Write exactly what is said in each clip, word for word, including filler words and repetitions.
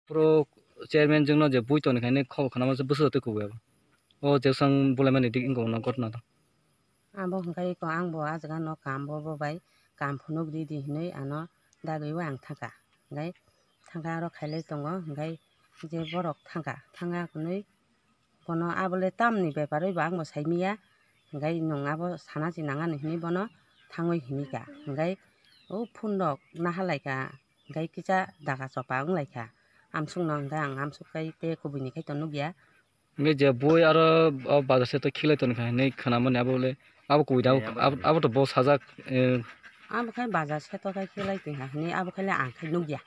Pro chairman jwngno je bui toni khainai khobor khwnama se bwswk twi kubui abo. O je swng bulaimani dik wngkha uno gotna to. Abo hwnkhe iko ang bo ah jaga no kam bo, bo bai kam phunuk ridi hinui ano dagwi o ang thangkha. Hwnkhe thangkha aro khailai tongo, hwnkhe je borok thangkha, thangkha hwnwi bono abole tamni bepar oi bo ang bo saimanya, hwnkhe nwng abo sana si nangani hinui bono thangwi hinika, hwnkhe o phone rok nahalaika, hwnkhe kisa daga chopa wnglaika, amsukno hwnkhe ang amsuk kai tei kubuini khai to nukya. Hwnkhe je bui aro o bazar se to khilai toni kha hinui khwnamani abo le abo kubui da abo, abo to bo sajak, eh. Abo khai bazar se to khai khilai tongkha hinui abo khai le ang khai nukya.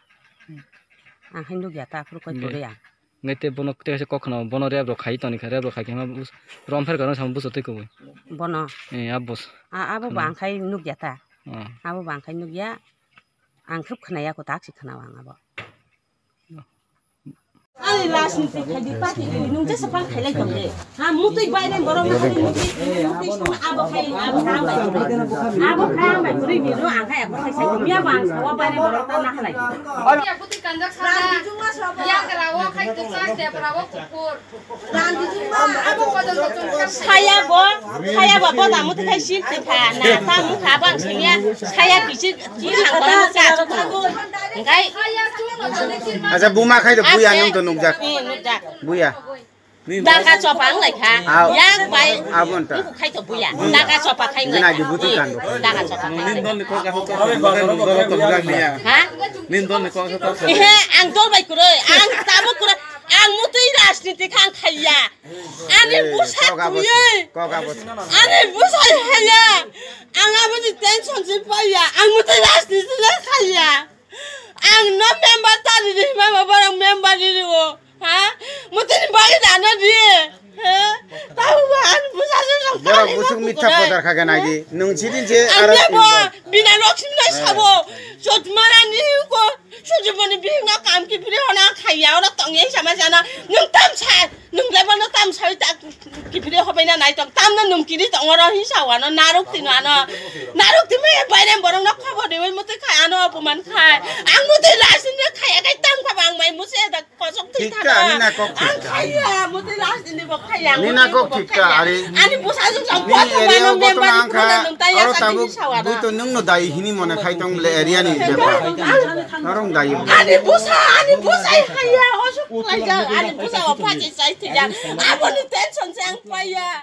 Ang khai nukya ta aphuru koi Hwnkhe. Kwrwi ang. Hwnkhe tei bono tei kaisa kok khna bono rep rok khai toni kha, rep rok khai khe ma bus-, rom pher kwrwng samo bwswk twi kubui. Bono. Eh, abo bus-, A, abo bo khna. Ang khai nukya ta. Oh. Abo bo ang khai nukya. Ang khwb khwnaya ko tak si khwnao ang abo. Ani rajniti khai di party ni nung jesa pan khailai tong de. Ha, mutui bai nai borok na mutui, mutui sama abo khai, abo khai ang bai. Abo khai ang bai buri ni no ang khai abo khai sai. Miya bang sawa bai nai borok ta na khalai. Yang kerawo khai kesan, dia perawo kukur. Saya bo, saya bo, bo tamu tikai sil tikha, na tamu kha bang sini ya, saya bisi, bisi nang tamu ka. Engkai. Acha buma khai to buya nung to nukjak. Eh, nukjak. Buya. Daga chopa ang lai kha. Aw. Yang bai. Abon ta. Khai to buya. Daga chopa khai lai. Gina di butu kan. Daga chopa khai. Ha? Nindon ni kok sa ta. Ehe, ang dol bai kuroi, ang tamo kuroi, ang mutui rajniti khang khaiya. Ani busa kuyei. Ani busa haya. Ang aboni tension se paya. Ang mutui rajniti le khaiya. Ang no member tari di mama borok member di o. Ha? Mutui bagi dana di. Ha? Tahu ba ang busa se. Borok busuk mitha podar khaga nai di. Nung sidin je ang aro. Bina Lakshmi nai sabo. Jotmarani ko. Sujumoni bihikno kam kiphilwi hona khaiya, oro tongya sama sana. Nwng tamsa, nwng lebono tamsa ta kiphilwi hobaina nai tong. Tamno nwng kiri tong oro hinsa wano naruk tino ano. Naruk timo e baire borokno khobor riwi mutwi khai ano apuman khai. Ang mutwi lasini khaiya kai tam khaba ang mai musi da kosok twi thana. Thikka, ani na kok thikka. Ang khaiya, mutwi lasini bo khaiya. Ani busa jung jang koto mano member ni khuna nwng taya sa tini sawara. Ani area o koto nangkha, oro tabuk buito nwngno dai hini mone khai tong le area ni bepar. Norong dai. Ani busa, ani busa hai ya, osuk lai ja, ani busa o phaji sai ti ja. Aboni tension se ang paiya.